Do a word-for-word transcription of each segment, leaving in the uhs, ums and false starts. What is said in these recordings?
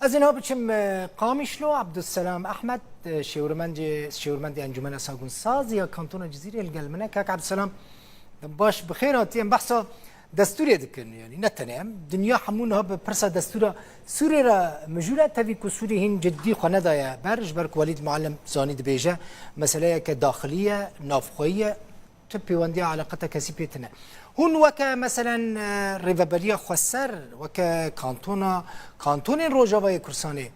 Ez ê niha biçim, e, Qamişlo. Abdulselam Ehmed, e, şêwirmendê, şêwirmendê Encûmena Sagûnsaz ya Kantona Cizîrê li gel min e. Kak Abdulselam, baş bi xêr hatiye. Em behsa destûrê dikin, yanî ne tenê em. Dinya hemû niha bi pirsa destûra Sûrê re mijûl e. Tevî ku Sûrî hîn ciddî xwe nedaye ber, ji ber ku Welîd Muallim zanî dibêje, meseleyeke daxilî ye, navxweyî ye. Tu pêwendiya eleqeta kesî pê tine. Hûn weke, meselen, e, Rêveberiya Xweser, weke kantona, kantonên Rojavayê Kurdistanê,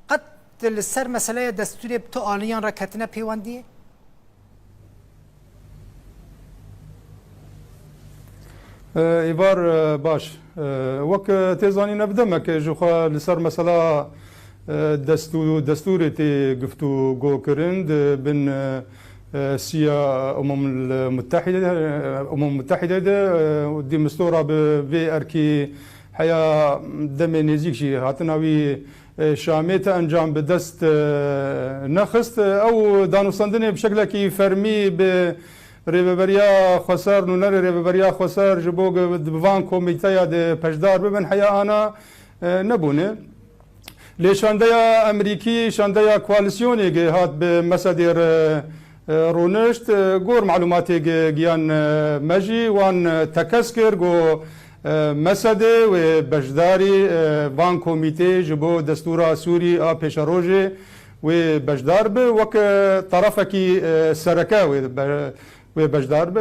qet li ser meseleya destûrê bi tu aliyan re ketine pêwendiyê? E, Îvar, e, baş. E, wek, e, tê zanîn, ev demek e ji xwe li ser mesela, e, destû-, destûrê tê giftûgo kirin di bin, e, e, siya Umemul Mutehîde, e, Umemul Mutehîde de, e, û dî mistora bi vê erkî heya demê nêzîk jî hatina wî, e, Şamê te encam bi dest, e, nexist. Ew danûstandinê bi şeklekî fermî bi Rêveberiya Xweser, nûnerê Rêveberiya Xweser ji bo ge-, di van komîteya de peşdar bibin heya ana, e, nebûne. Lê şandeya Emerîkî, şandeya koalîsyonê ge hat bi Mesedê re, e, rûnişt, e, gor malûmatê ge giyan, e, me jî wan, e, tekez kir, got, e, Mesedê wê beşdarî, e, van komîtê ji bo destûra Sûrî a pêşerojê wê beşdar bi, wek, e, tarafekî, e, sereke wê be-, wê beşdar bi.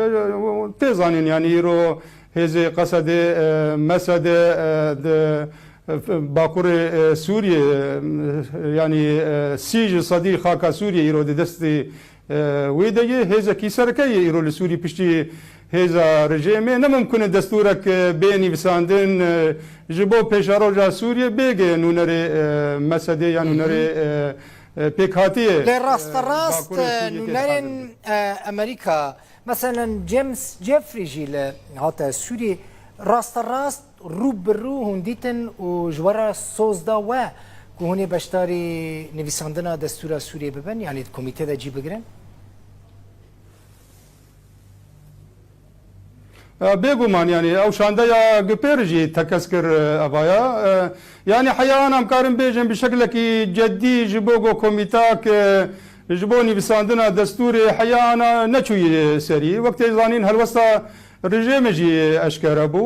Tê zanîn, yanî îro hêzê Qesedê, e, Mesedê, e, di, e, Bakurê, e, Sûriyê, e, yanî, e, sî ji sedî xaka Sûriyê îro di destî, e, wê de ye. Hêzekî sereke ye îro li Sûrî piştî hêza rejêmê. Ne mimkun e destûrek, e, bê nivîsandin, e, ji bo pêşeroja Sûriyê bêgê nûnerê, e, Mesedê ya nûnerê, e, e, pêkhatiyê, Lê e, rasterast, Bakurê e, Sûriyê tê nûnerên, dixazin. e, Amerîka, meselen James Jeffrey jî li hate Sûriyê, rasterast rû bi rû hûn dîtin û ji we re soz da we ku hûn ê beşdarî nivîsandina destûra Sûriyê bibin, yanî di komîtê de cî bigirin? E, bêguman, yanî ew şandeya Gipêr jî tekez kir, e, evaya. E, yanî heya an em karin bêjin bi şeklekî ceddî ji bo go komîtak, e, ji bo nivîsandina destûrê heya ana neçûyî serî. Wek tê zanîn helwesta rejêmê jî eşkere bû.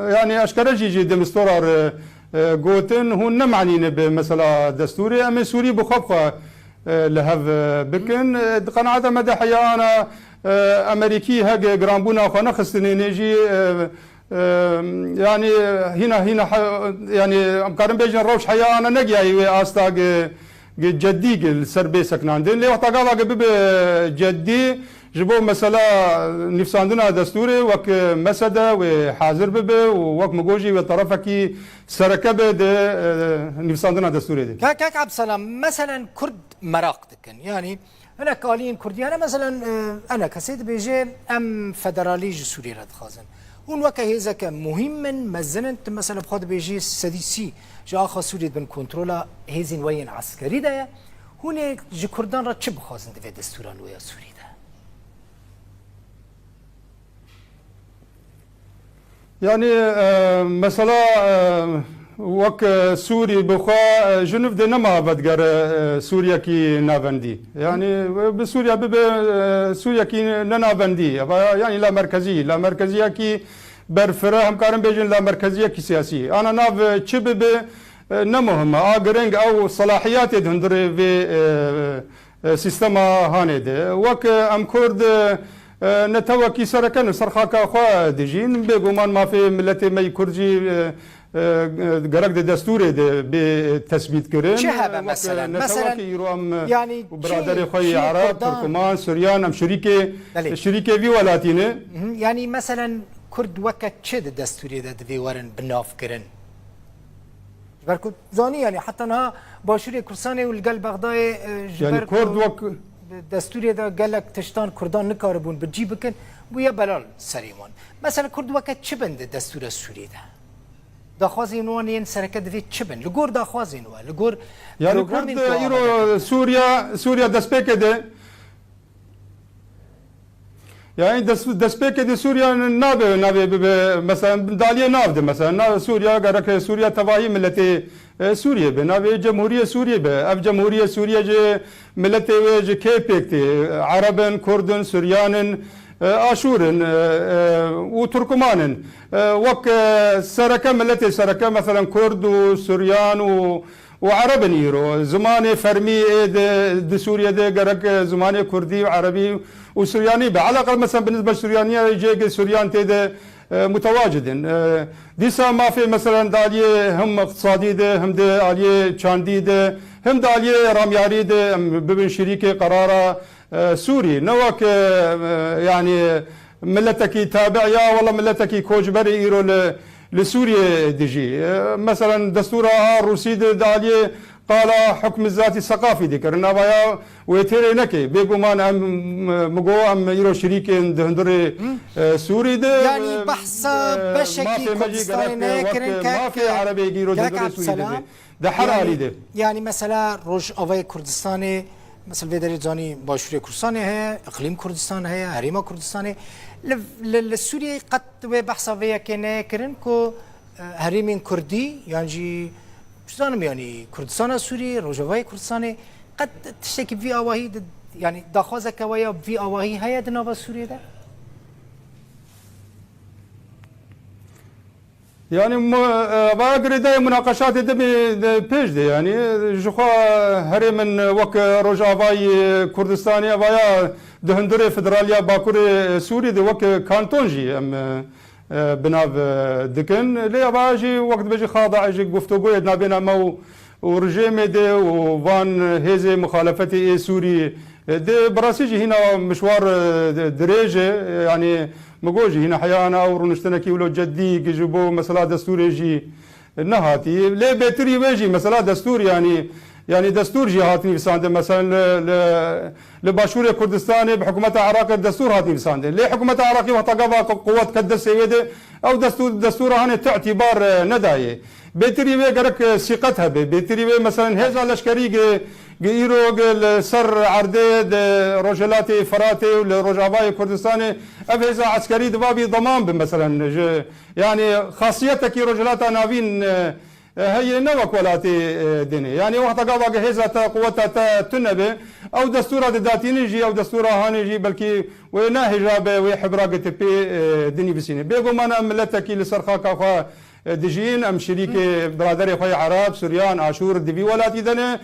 E, yanî eşkere jî jî di mistora re, e, gotin, hûn ne manî ne bi mesela destûrê. Em ê Sûrî bi xwe bi xwe e, li hev, e, bikin. E, di qenaeta me de heya ana, e, Amerîkî hege giranbûna xwe nexistinê nê jî, e, e, yanî hîna, hîna he-, yanî em karin bêjin rewş heya ana negihayî wê asta gi, gi ceddî gi li ser bê sekinandin. Lê wexta gava gi bibe ceddî ji bo mesela nivîsandina destûrê wek Mesede wê hazir bibe û wek min got jî wê terefekî sereke be di, e, nivîsandina destûrê de. Kak, Kak Abdulselam, meselen Kurd meraq dikin. Yanî hinek aliyên Kurdiyane, meselen, e, hinek kesê dibêje, em federalî ji Sûriyê re dixwazin. Hûn weke hêzeke muhîm in, mezin in, tu mesela bi xwe dibêjî sedî sî ji axa Sûriyê di bin kontrola hêzên we yên eskerî de ye. Hûn ê ji Kurdan re çi bixwazin di vê destûra nû ya Sûrî de? Yanî, e, mesela, e, wek, e, Sûrî bi xwe, e, ji nûv de nema vedigere, e, Sûriyekî navendî. Yanî, e, bi Sûriya bibe, e, Sûriyekî ne navendî. Eva, yanî la merkezî, la merkeziyekî berfireh, em karin bêjin la merkeziyekî siyasî. Ana nav, e, çi bibe, e, ne muhim e. A giring ew selahiyatê di hundirê vê, e, e, sîstema hanê de. Wek, e, em Kurd, e, e, netewekî sereke ne, ser xaka xwe dijîn. Bêguman mafê miletê me yî Kurd jî, e, e, gerek di destûrê de bê tesbît kirin. Çi hebe Wek, e, meselen? Netewekî Meselen, îro em, e, yanî û çi, biraderê xwe yî çi Ereb, Kurdan? Tirkuman, Suryan, em şirîkê, Belê. şirîkê vî welatî ne. Mhm, yanî meselen Kurd weke çi di destûrê de divê werin bi nav kirin? Ji ber ku zanî, yanî heta niha Başûrê Kurdistanê û li gel Bexdayê, e, ji Yanî ber Kurd ku wek destûrê de gelek tiştan Kurdan nikaribûn bi cî bikin, bûye belal serê wan. Mesela Kurd weke çi bin di destûra Sûriyê de? Daxwazên wan yên sereke divê çi bin? Li gor daxwazên we, li gor Yanî programên Kurd, ku e, îro amade kirin? Sûriya, Sûriya destpêkê de Yanî dest-, destpêkê de Sûriya nabe, nabe bibe, mesela, daliyê nav de, mesela, na-, Sûriya, gerek Sûriya tevahî miletê, E, Sûriyê be, navê Cemhûriyê Sûriyê be. Ev Cemhûriyê Sûriyê ji miletê wê ji kê pêk tê? Ereb in, Kurd in, Suryan in, e, Aşûr in, e, e, û Turkuman in. E, wek, e, sereke, miletê sereke, meselen Kurd û Suryan û, û Ereb in îro. Zimanê fermî ê di, di Sûriyê de gerek, e, zimanê Kurdî û Erebî û Suryanî be. Eleqel, meselen, bi nisbet Suryaniya cihê Suryan tê de, e, mutewacid in. E, dîsa mafê, meselen, di aliyê him iqtisadî de, him di aliyê çandî de, him di aliyê ramyarî de em bibin şirîkê qerara, e, Sûrî. Ne wek, e, e, yanî miletekî tabi ya, wela miletekî koçberê îro li, li Sûriyê dijî. E, meselen, destûra a Rûsî de di aliyê qala hukm zati seqafî dikirin. Avaya wê têrê neke. Bêguman em, min got, em îro şirîkên di hundirê, e, Sûrî de, Yanî e, behsa e, beşekî mafê me jî Kurdistanê gerek, e, neyê wek kirin, kek, mafê Erebê îro di kek hundirê Sûrî de Abdulselam. Di her Yanî, alî de. Yanî mesela Rojavayê Kurdistanê, mesela vê derê zanî Başûrê Kurdistanê heye, Iqlîm Kurdistan heye, Herêma Kurdistanê. Li, li, li Sûriyeyê qet wê behsa vê yekê neyê kirin ku, e, herêmên Kurdî, yan jî, zanim, yanî Kurdistana Sûrî, Rojavayê Kurdistanê, qet tiştekî vî awahî di, yanî daxwazeke we ya vî awahî heye di nava Sûriyê de? Yanî mu-, e, vaya girêdayê munaqeşatê de bê, de pêş de, yanî, e, ji xwe herêmin wek Rojavayê Kurdistanê, vaya di hundirê federaliya Bakurê Sûrî de wek kanton jî em, e, e, bi nav, e, dikin. Lê eva jî wek dibêjî xada jî guftûgoyê di navbêna me û, û rejêmê de û van hêzê muxalefetê ê Sûrî, e, de bi rastî jî hîna mişwar, e, di-, dirêj e. Yanî min got jî hîna heyana ew rûniştinekî wilo ceddî ji bo mesela destûrê jî nehatî. Lê bêtirî wê jî mesela destûr, yanî, yanî destûr jî hat nivîsandin. Mesela li, li, li Başûrê Kurdistanê bi hikûmeta Iraqê destûr hat nivîsandin. Lê hikûmeta Iraqê wexta gava ku quwet ket destê wê de, ew destûr, destûra hanê tu îtîbar, e, nedayê. Bêtirî wê gerek, e, sîqet hebe. Bêtirî wê mesela hêza leşkerî gi, gi îro gi li ser erdê di Rojhilatê Firatê û li Rojavayê Kurdistanê ev hêza eskerî diva bî deman bi mesela ji Yanî xasiyetekî Rojhilata Navîn, e, e, heye ne wek welatê, e, din e. Yanî wexta gava ke hêza te, quweta te tune be, ew destûra didatînin jî, ew destûra hanê jî belkî wê nehêja be, wê hibra ge te pê, e, dinivîsîne. Bêguman em miletekî li ser xaka xwe, e, dijîn, em şirîkê biraderê xwe yê Ereb, Suryan, Aşûr di vî welatî de ne.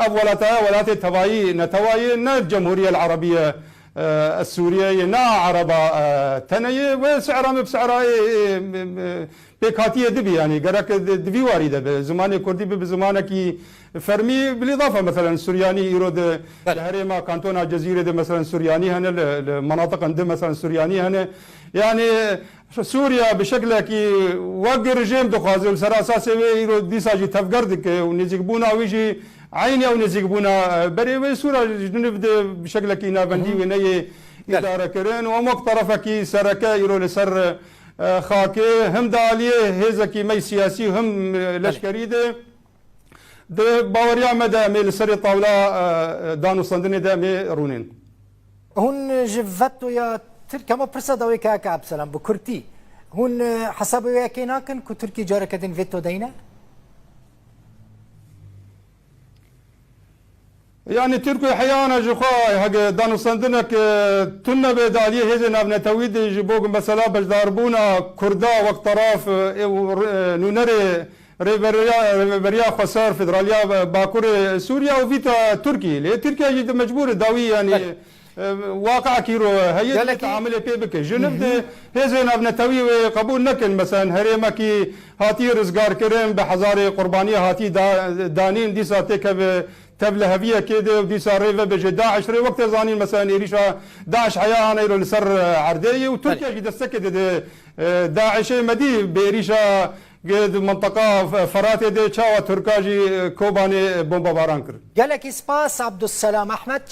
Ev welata ye, welatê tevayî, netewayî, ne Cemhûriyel Erebiye, e, Sûriyeyê, ne Ereba, e, teneyê. Wê sehra me bi sehra ê, ê, ê, pêkhatiyê dibî, yanî gerek di, di vî warî de bi zimanê kurdî bi, bi zimanekî fermî, bilîdafa meselen suryanî îro di, Belê. di herêma kantona Cezîrê de meselen suryanî hene, li, li menatiqên di meselen suryanî hene. Yanî Sûriya bi şeklekî wek rejîm dixwaze û li ser esasê wê îro dîsa jî tevger dike û nêzîkbûna wî jî eynî ew nêzîkbûna, e, berê wê Sûra ji niv de bi şeklekî navendî Hı hı. wê neyê Belê. îdarekirin û em wek terefekî sereke îro li ser, e, xakê, him di aliyê hêzekî me yê siyasî û him, e, Belê. leşkerî de, di baweriya me de em ê li serê tawla, e, e, danûstandinê de em ê rûnên. Hûn ji vetoya Tirk, hema pirsa dawî ke, kek Abdulselam, bi kurtî, hûn, e, hesabê wê yekê nakin ku Tirkî careke din veto deyne? Yanî Tirk wê heyana ji xwe hege danûstandinek, e, tune be di aliyê hêzên navnetewî de ji bo mesela beşdarbûna Kurda wek teraf, e, û, e, nûnerê rêveberiya, rêveberiya xweser federaliya Bakurê Sûriya û vîta Tirkî. Lê Tirkiye jî di mecbûr e dawî, yanî, Belê. e, waqiekî ro heye, Gelekî teamilê pê bike. Ji niv de hêzên navnetewî wê qebûl nekin. Mesela herêmekî hatî rizgarkirin, bi hezarê qurbaniyê hatî da-, danîn, dîsa têkeve tevliheviyekê de û dîsa rê vebe ji DAIŞ re. Wek tê zanîn, mesela êrîşa DAIŞ heya hane îro li ser, e, erdê ye û Tirkiye Belê. jî destekê dide, e, DAIŞê. Me dî bi êrîşa ge di mintiqa F-, Feratê de çawa Tirka jî, e, Kobanê, e, bombebaran kir. Gelekî spas Abdulselam Ahmed.